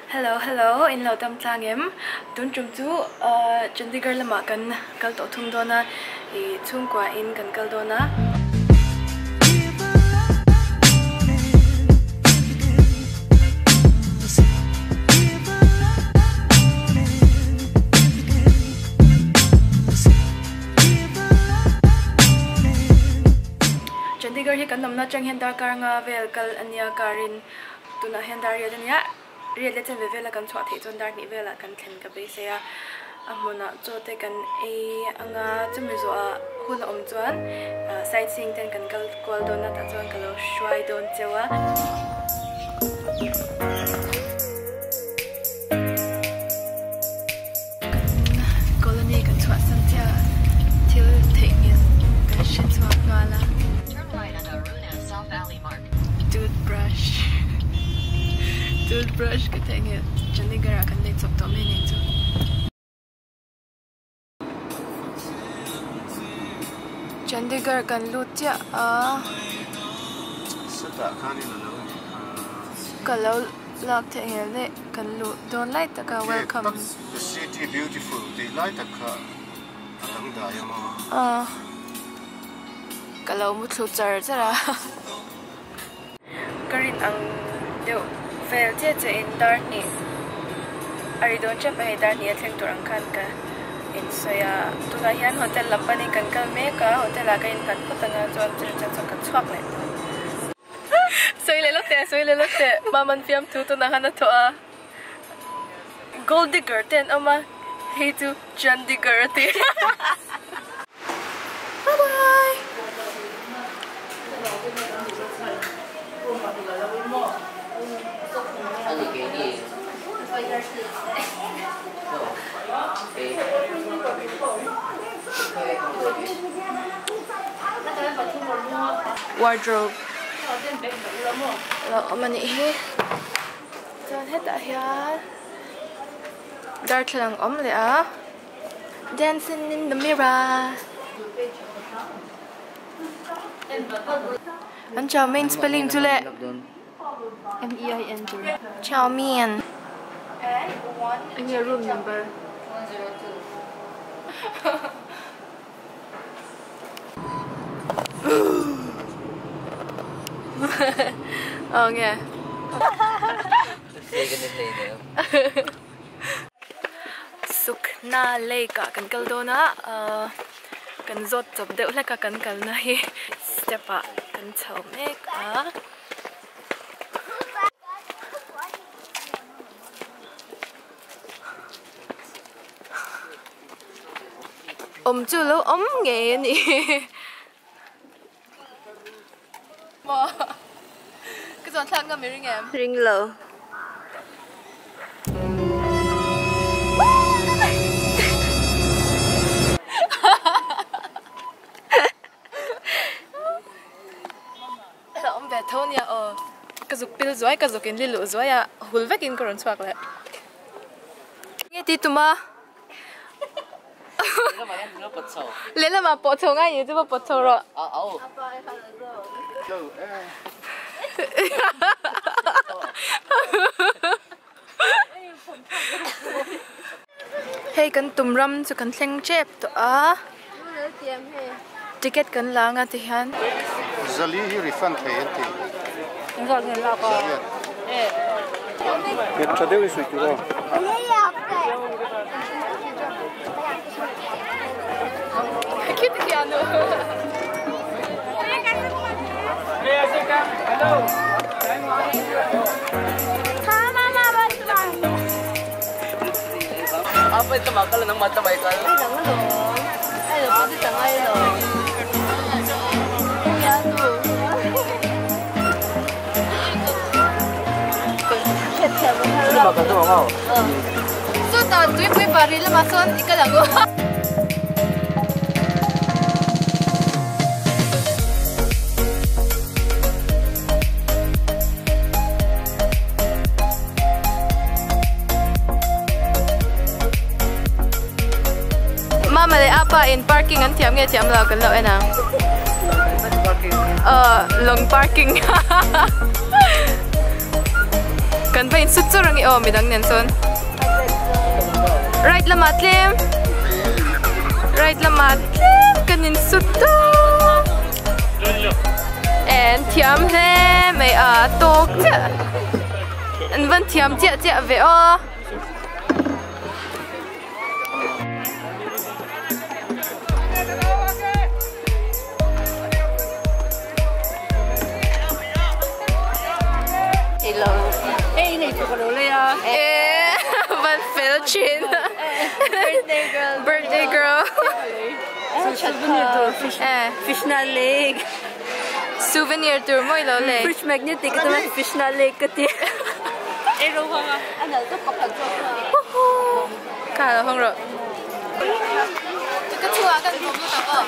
Hello hello in lo tam tlang em tun tum chu ahh Chandigarh lamah kan kal tawh thung dawn a ih chhungkua in kan kal dawn a. Chandigarh hi kan awmna atang hian darkar nga vel kal a nia karin tunah hian dar riat a nia riat leh chen ve vela kan chhuah theih chuan dar hnih velah kan thlen ka beisei a a hmunah chaw te kan ei anga chumi zawhah hun a awm chuan sightseeing ten kan kal kual dawn a tah chuan ka lo hruai dawn cheu a. Kan colony kan chhuahsan chiah a, thil theihnghilh kan hre chhuak nghal a. Toothbrush toothbrush ka theihnghilh Chandigarh ah kan nei chawp tawh mai a nih chu. Chandigarh kan lut chiah a. Ka lo lak theihnghilh daih kan luh dawn lai tak a welcome. The city beautiful tih lai tak kha a dangdai a maw? Aw ka lo mu thlu char char a. Ka rin ang deuh vel chiah chiah in dar hnih a ri dawn tep a hei dar hnih a thleng tur ang khan ka insawi a tunah hian hotel lam panin kan kal mek a hotel ah ka innghat phawt ang a chuan chutiang chuan ka chhuak leh dawn. Sawi leh lawk teh sawi leh lawk teh Maman fiamthu tunah khan a thawh a gold digger te an awm a hei chu Chandigarh a ti. Bye bye. Wardrobe lo awm a nih hi chuan hetah hian darthlalang awm leh a. Dancing in the mirror An chow mein spelling chu le M E I N tur Chow mein Enge room number Aw nge Sukna lake ah kan kal dawn a ahh kan zawt chawp deuh hlek a kan kalna hi step ah kan chho mek a. Awm chu lo awm ngei a ni. Maw ka chuan thlak ngam i ring em? Ring lo. Ka awm ve tho nia aw. Ka zuk pil zuai ka zuk in li luh zuai a hul vek in ka rawn chhuak leh. Nge ti tum a? Lehlamah pawh chho ngai ni chu va pawt chho rawh. Hei kan tum ram chu kan thleng tep tawh a ticket kan la anga ti hian. Zali hi refund thei an ti. Zalian. Nghet tha deuh i sawi tur aw. Chutah tuipui pari lamah chuan i kal ang u. Mama leh apa in parking an thiam nge thiam lo kan lo en ang. Aw lawng parking. Kan va insut chur ang i aw midang nen chuan. Right lamah tlem Right lamah tlem kan insut ta En thiam hle mai a tawk chiah An van thiam chiah chiah ve aw. Van fel thin. Birthday girl. Birthday girl. Fishna lake. Souvenir tur mawi lo lei. Fridge magnetic ka tuma fishna lake ka ti. Kha lo hawng rawh. Ka chhuah kan bawm lut ang aw.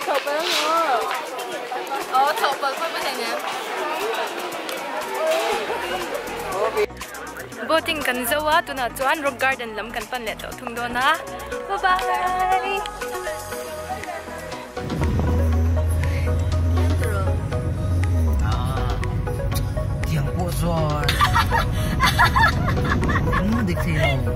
Tho pal ang aw. Aw tho pal pawh hei nen. Boating kan zo a tunah chuan rock garden lam kan pan leh tawh thung dawn a. Bye bye. Tiang pawh chuan engmah dik thei lo.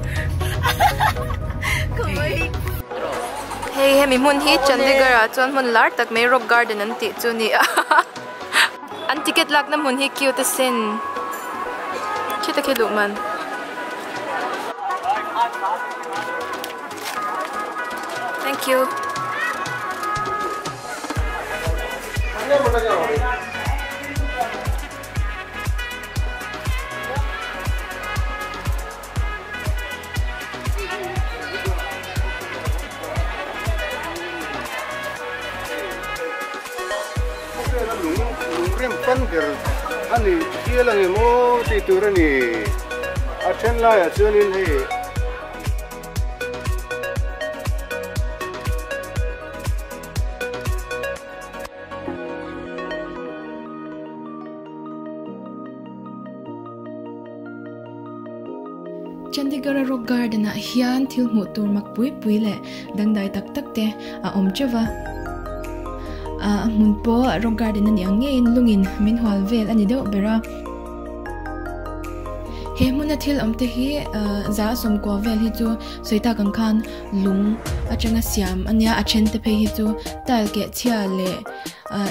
Hei hemi hmun hi Chandigarh ah chuan hmun lar tak mai rock garden an tih chu ni a an ticket lakna hmun hi cute asin khita khi duh man. Thank you. Lung rem pan ber a ni hial ang em aw tih tur a ni. A then laiah chuanin hei. Chandigarh-a Rock Garden-ah hian thil hmuh tur mak pui pui leh dangdai tak tak te a awm teuh va. A hmun pawh Rock Garden a nih ang ngeiin lungin min hual vel a ni deuh ber a. He hmuna thil awm te hi za sawmkua vel hi chu sawi tak ang khan lung atanga siam a nia, a then te phei hi chu tile keh chhia leh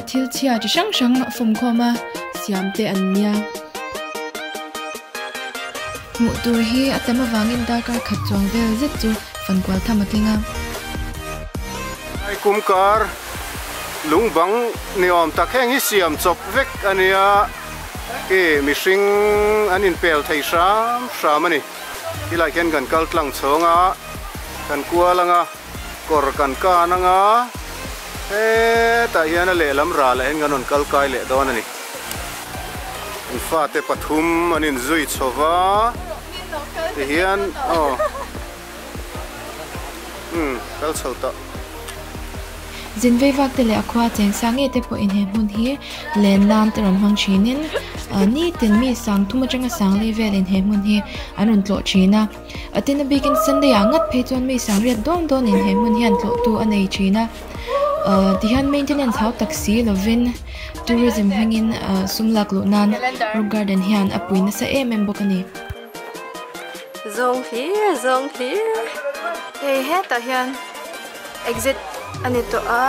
thil chhia chi hrang hrang fawmkhawm a siam te an nia. Hmuh tur hi a tam avangin darkar khat chuang vel zet chu fankual tham a tling a. Ai kumkar lung bang ni awm tak heng hi siam chawp vek a nia. Khi mihring an inpel thei hram hram a ni. Tilai khian kan kal tlang chhawng a, kan kual ang a, kawr kan kan ang a, hetah hian a lehlam ralah hian kan rawn kal kai leh dawn a ni. An fate pathum an inzui chho va, tihian aw umm kal chho tawh. Zin vei vak te leh a khua cheng sang nge te pawhin he hmun hi len nan te rawn hmang thinin nitin mi sang thum atanga sang lei velin he hmun hi an rawn tlawh thin a. A tin a bikin Sunday ah ngat phei chuan mi sang riat dawn dawnin he hmun hian tlawhtu a nei thin a. Tihian maintenance hau tak si lovin tourism hmangin sum lak luh nan Rock Garden hian a pui nasa em em bawk a ni. Zawng hlir zawng hlir. Hei hetah hian exit a ni tawh a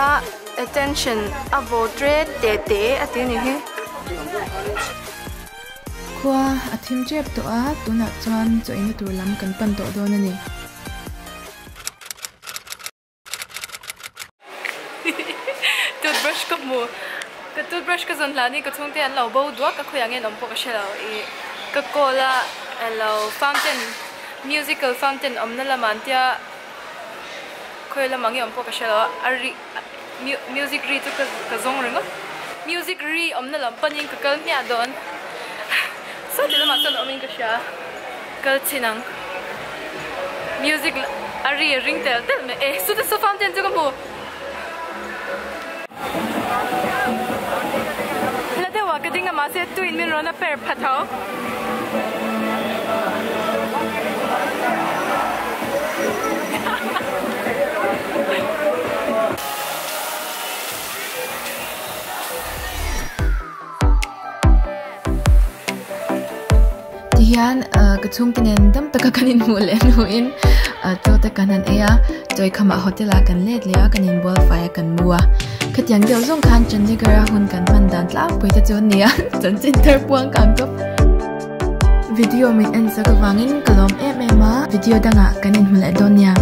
attention a vote ret te te a ti a ni hi. Khua a thim tep tawh a tunah chuan chaw eina tur lam kan pan tawh dawn a ni. Toothbrush ka hmu ka toothbrush ka zawn hlan hi ka chhungte an lo bo duak a khawiah nge an awm pawh ka hre lo ih ka call a alo fountain musical fountain awmna lamah an tia khawi lamah nge awm pawh ka hre lo a a ri music ri chu ka zawng ringawt music ri awmna lam panin ka kal hmiah dawn sawti lamah chuan awmin ka hria kal chin ang music a ri a ring tel tel mai e sawta saw fountain chu ka hmu la deuh ah ka ding a mahse tuin min rawn a per pha tho. Ka chhungte nen dam taka kan inhmuh leh hnuin chaw te kan han ei a, chawi khamah hotel ah kan let leh a, kan inbual fai a, kan mu a. Khatiang deuh zawng khan Chandigarh a hun kan hman dan tlangpui te chu a ni a, chanchin thar puang kang tawp. Video min en sak avangin ka lawm em em a, video dangah kan inhmu leh dawn nia.